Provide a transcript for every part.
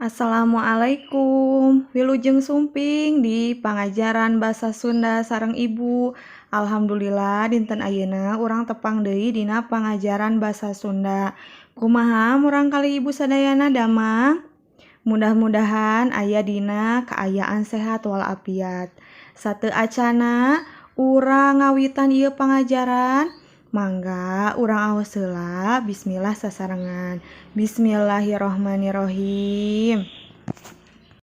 Assalamualaikum, wilujeng sumping di pangajaran basa Sunda sareng Ibu. Alhamdulillah dinten ayeuna urang tepang deui dina pangajaran basa Sunda. Kumaha murangkalih Ibu sadayana, damang? Mudah-mudahan aya dina kaayaan sehat walafiat. Sateu acana urang ngawitan ieu pangajaran, mangga urang aos heula bismillah sasarengan. Bismillahirrohmanirrohim.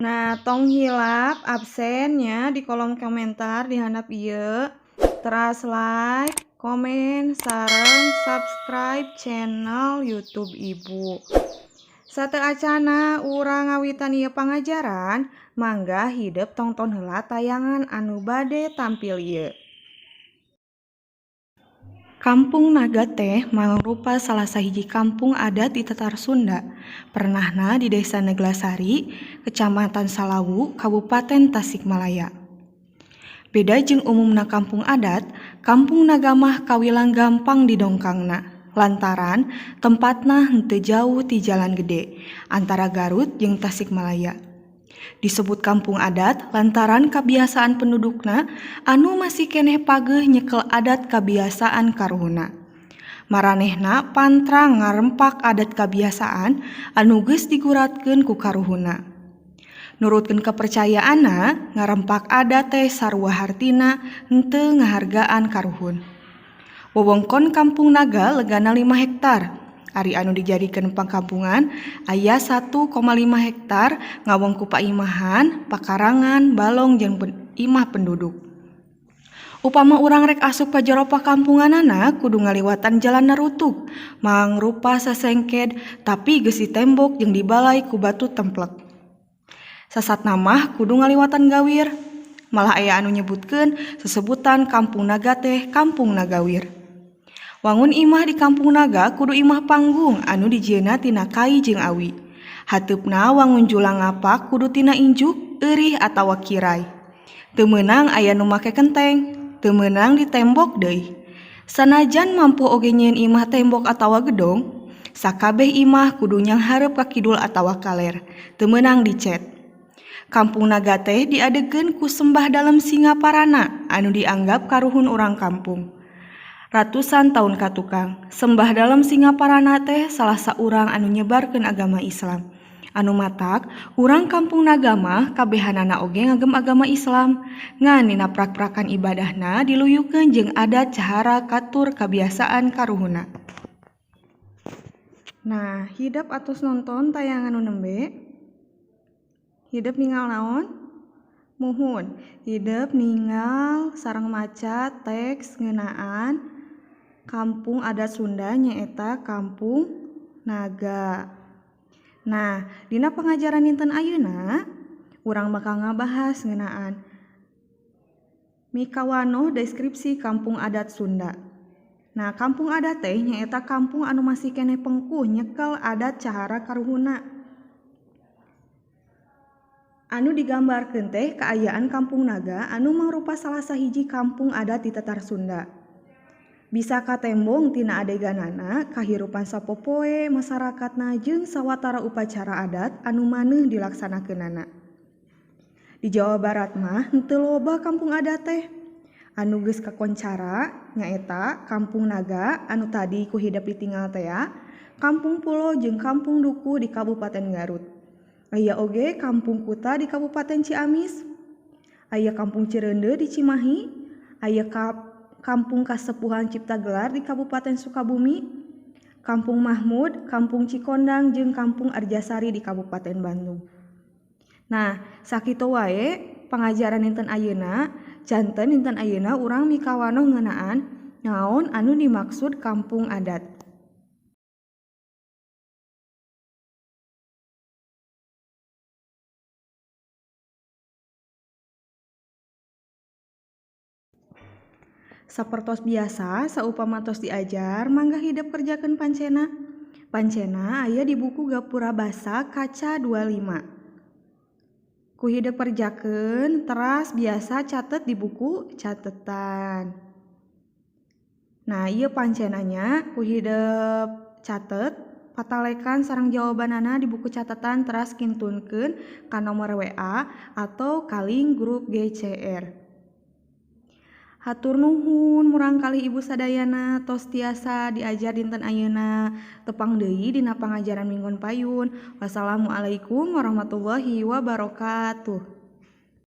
Nah, tong hilap absennya di kolom komentar di handap ieu. Teras like, komen, sareng subscribe channel YouTube Ibu. Sateu acana urang ngawitan ieu pangajaran, mangga hidep tongton heula tayangan anu bade tampil ieu. Kampung Naga teh mangrupa salah sahiji kampung adat di Tatar Sunda, pernahna di Desa Neglasari, Kecamatan Salawu, Kabupaten Tasikmalaya. Beda jeung umumna kampung adat, Kampung Naga mah kawilang gampang didongkangna, lantaran tempatna henteu jauh ti jalan gede antara Garut jeung Tasikmalaya. Disebut kampung adat lantaran kabiasaan pendudukna anu masih keneh pageuh nyekel adat kabiasaan karuhunna. Maranehna pantrang ngarempak adat kabiasaan anu geus diguratkeun ku karuhunna. Nurutkeun kepercayaanna, ngarempak adat teh sarua hartina henteu ngahargaan karuhun. Wewengkon Kampung Naga legana 5 hektar. Ari anu dijadikeun pangkampungan aya 1,5 hektar ngawengku paimahan, pakarangan, balong jeung imah penduduk. Upama urang rek asup ka jero pakampunganana kudu ngaliwatan jalan narutug, mangrupa sasengked tapi geus ditembok jeung dibalai ku batu templek. Sasatna mah kudu ngaliwatan gawir. Malah aya anu nyebutkeun sesebutan Kampung Naga teh Kampung Nagawir. Wangun imah di Kampung Naga kudu imah panggung anu dijieunna tina kai jeung awi. Hateupna wangun julang ngapak kudu tina injuk, eurih atawa kirai. Teu meunang aya nu make kenteng, teu meunang ditembok deui. Sanajan mampu oge nyieun imah tembok atawa gedong, sakabeh imah kudu nyanghareup ka kidul atawa kaler, teu meunang dicet. Kampung Naga teh diadegeun ku Sembah Dalem Singaparana anu dianggap karuhun urang kampung. Ratusan tahun katukang, Sembah Dalem Singaparana teh salah saurang anu nyebarkeun agama Islam. Anu matak, urang Kampung Naga mah kabehanana oge ngagem agama Islam. Ngan dina prak-prakan ibadahna diluyukeun jeung adat cahara katur kabiasaan karuhunna. Nah, hidep atos nonton tayangan nu nembe? Hidep ningal naon? Muhun, hidep ningal sareng maca teks ngeunaan Kampung Adat Sunda nyaeta Kampung Naga. Nah, dina pangajaran dinten ayeuna urang bakal ngabahas ngeunaan mikawanoh deskripsi Kampung Adat Sunda. Nah, kampung adat teh nyaeta kampung anu masih keneh pengkuh nyekel adat cahara karuhunna. Anu digambarkeun teh kaayaan Kampung Naga anu mangrupa salah sahiji kampung adat di Tatar Sunda. Bisa katembong tina adeganana kahirupan sapopoe masyarakatna jeung sawatara upacara adat anu maneuh dilaksanakeunana. Di Jawa Barat mah henteu loba kampung adat teh. Anu geus kakoncara nyaeta Kampung Naga anu tadi ku hidep ditinggal tea, Kampung Pulo jeung Kampung Dukuh di Kabupaten Garut. Aya oge Kampung Kuta di Kabupaten Ciamis, aya Kampung Cireundeu di Cimahi, aya Kampung Kasepuhan Ciptagelar di Kabupaten Sukabumi, Kampung Mahmud, Kampung Cikondang jeung Kampung Arjasari di Kabupaten Bandung. Nah, sakitu wae pangajaran dinten ayeuna. Janten dinten ayeuna urang mikawanoh ngeunaan naon anu dimaksud kampung adat. Sapertos biasa, saupama tos diajar, mangga hidep kerjakeun pancena. Pancena aya di buku Gapura Basa Kaca 25. Ku hidep kerjakeun, teras biasa catet di buku catetan. Nah, ieu pancenanya ku hidep catet. Patalekan sareng jawabanana di buku catatan teras kintunkeun ka nomor WA atau ka link grup GCR. Hatur nuhun murangkalih Ibu sadayana tos tiasa diajar dinten ayeuna. Tepang deui dina pangajaran minggon payun. Wassalamualaikum warahmatullahi wabarakatuh.